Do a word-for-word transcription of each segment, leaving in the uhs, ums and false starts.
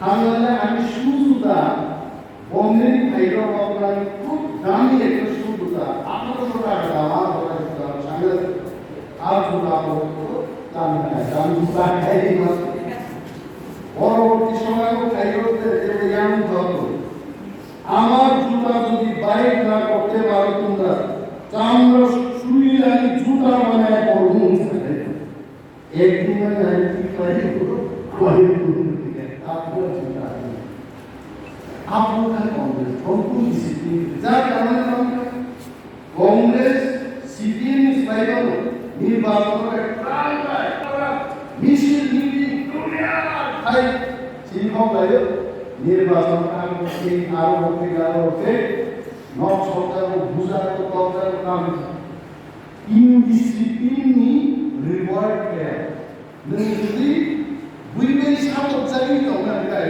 Ang ani shoe juta, bomni thairo rok nang khub dami ekta shoe juta, atharo sho taka dama juta juta ang sangna. A juta bo dami khai, dami juta khai di ma. Porborti somoy bo thairo te, te yang joto. Amar juta jodi bike na korte paro tumra, chamra sui lagi juta banai porbo. Ek din mein nahi ki koi koi Aap log hai Congress, hum koi discipline, jar karone hum Congress, C P M ni slai dano, nirbachon hai, misil, meeting, dunia hai, chini hok layo, nirbachon hai, aro hok, aro hok, nok sokjak, bujak, tokjak, kam. Indiscipline ni reward kaya. Nwng jodi buibai satok jagwi tongna hwnkhe,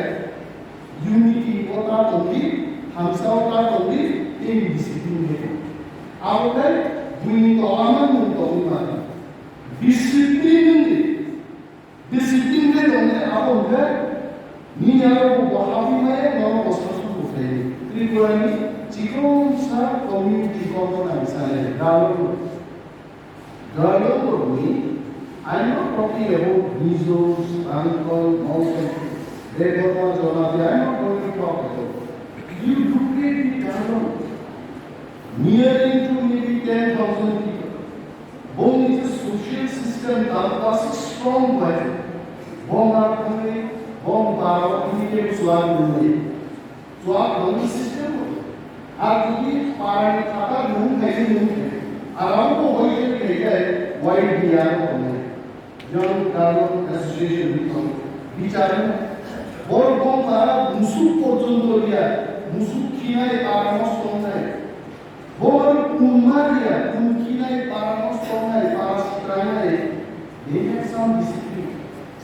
unity o ta tongdi, hamsa o ta tongdi, tei indiscipline khe. Abo khe buini tongma nwng tongwi mano. Discipline wngdi. Discipline khe tongdi, abo hwnkhe nini aro bo habwi maya, nono bo sasu bo khlai di. Tripura ni chikonsa community kono nang sanai, Gaulung. Gaulung ni, I'm not talking about Mizos, Rangkhol, Mongol, Debbarma, Jamatia, I'm not going to talk about. You look at the Gaulung, nearing to maybe ten thousand people. Bongni je social system dam klasi strong bai. Bong ar thangwi, bong baro thangwi ke chuak nungwi. Chuak nungwi system bo. Ar jodi parani thata nung khai nung khai. Ar abo bo hoi je khai khai, wai biya ko nai. Young Gaulung Association ni thong. Bichar nai. Bor bong bara musuk porjonto ya. Musuk khinai para nosto nai. Bor kunmariya, kunkhinai, para nosto wngnai, para sitrainai, they have some discipline.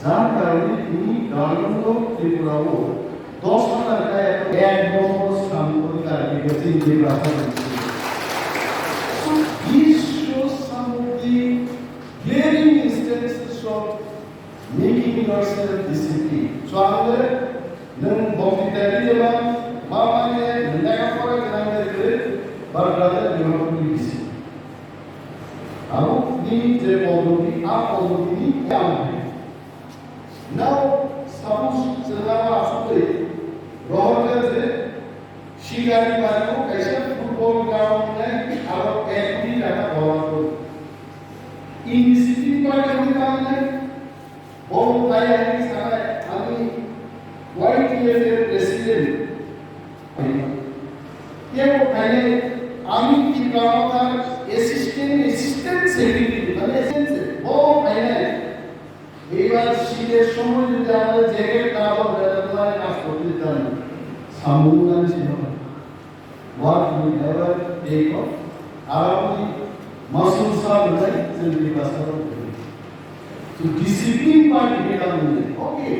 Jar karone tini Gaulung Tripura o dos hajar kaya ek nombor sthan odhikar peyechi Tripura. So this shows some of the glaring instances of making yourself discipline. So, ang le nwng bokti tadi jeba, ba mane nwng lekha pora gwnang de kwrwi, but rather you have to be disciplined. Abo nini je pondoti, a pondoti ni yang hai. Now, suppose chwng abo asugwi rohor khe je Shigari bari o kaisa football ground nai, aro ek koti taka bola ko. Indiscipline party hwnwi tamo nai. Bo kaya hwnwi sanai, ani Y T F president. Kebo khainai, ani Tipra Motha assistant, assistant secretary, mane assistant se-, bo khainai. Ebar shite somoy jodi amare jacket na do, tale tomare kaj korte ditam na. Samung ani sino. What will ever take off? Aramni muscle sa belai jodi basa. So discipline party ke kam nahi. Okay.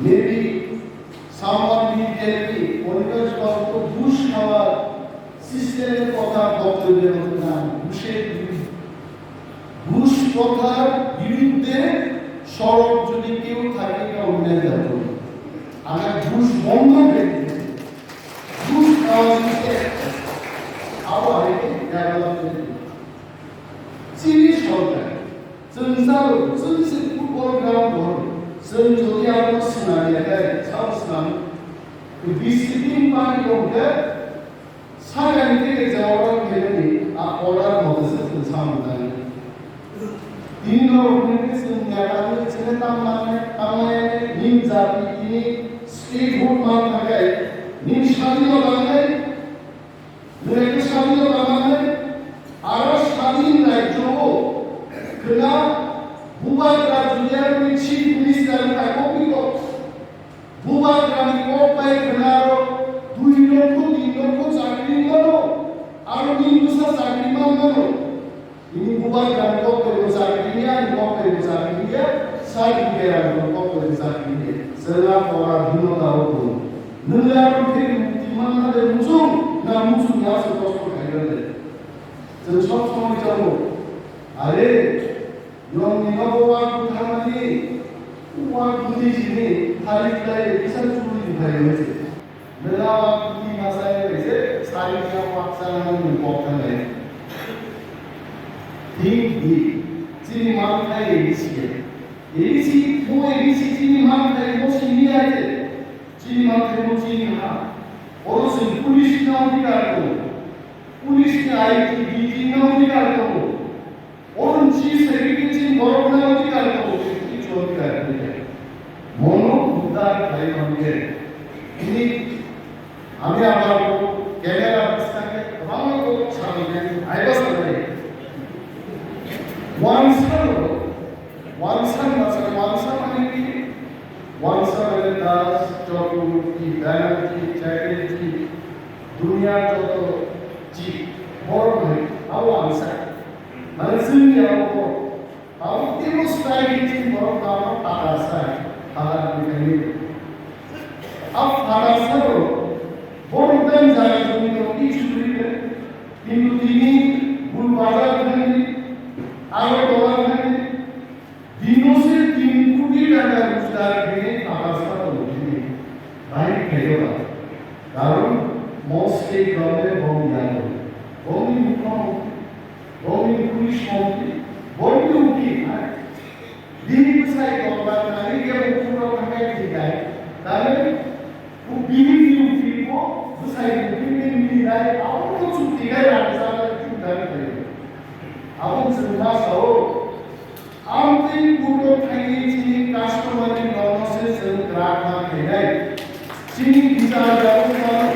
Maybe someone will tell me, Pankaj Babu to Bush power system er kotha boktobyo rokhe na, Bush er Bush kothar biruddhe sorok jodi keu thake, ta onnyay jato. Agar Bush bondho kore diye, Bush power system, abo hai ke develop kore diye. Chini sorkar, chwng jaro, chwng se football ground hor, chwng jodi abo swnam ya khe, sao swnam, discipline party hor khe, Sakani tei jawara khainani a order mote se chwng samung tangnai. Tini norok hwnwi khe chwng neta wngwi chwngno tangmani, tangmani, nini jati tini statehood man thangkhe, nini sadino tangnai, nwng ekta sadino tangmani, aro sadin rajyo o khwna bubagra junior ni chief minister ni kok ni kok. Bubagrani kok bai khwnaro dui lokho, tin lokho chakri mano, aro nini bwsa chakri man mano. Nini bubagrani kok bai bo chakri ya, ani kok bai bo chakri ya, sadi berani kok bai bo chakri ya. Chwla pora bhino taro ko. Nwng aro khe mukti manna de muchung, na muchung ya se kosto khaina de. Chwng sob somoi chamo. Are, Nwng ni nogo uak bwtharmani, uak bwtwi simi thalik lai Nwnga wa kuti masai bai se sari ya waksa nang nung kok thanai. Think big. Chini manthai A D C. A D C, mo A D C chini manthai mo sini aite. Chini manthai mo chini ha. Oro se police na odhikar ko. Police ni I T, D T na odhikar ko. Oron chi security chin borok na odhikar tongo, kichu odhikar tongo. Mono uddar khlai mangkhe. Ini ami abar camera bwskang khe kwbangma kok salai nai, aiba salai. Wansa ro, wansa masa, wansa mane ki, wansa mane Das, Chakraborty, Banerjee, Chatterjee, duniya joto chi borok hai, abo wansa. Mane chwngni abo borok. Abo teibo swkang khe chini borok no abo phatar sai, phatar ni khaini. Abo phatar sa rok, borok dan jaga joni rok ni chukri le, kintu tini Gul Bazar thangni, Agartala thangni, dino se tin koti taka rojgar khe phatar sa rok ni. Bai khayo ba. Karon mostly problem bom yago. Bom ni mukha Bongni police montri, bongni ukil, ha? Bini bwsai tongma nangwi kebo phungrok thangkhe thwikhai, tale bo bini bini ukil bo bwsai ukil ni minai, abo bo chukti khai rang chana chukdari khai. Abo chwng ma sao, amtwi court-o thangwi chini customer-ni nokno se chwng kwrak ma khainai. Chini bichar bebostha,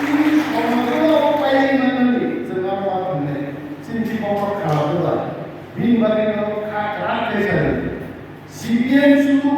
chini somajo abo pailai manmani chwng abo ma thwngnai. Chini bikokno kharap wngya. Bini bagwi no kha kwrak khe sajak. C P M sudu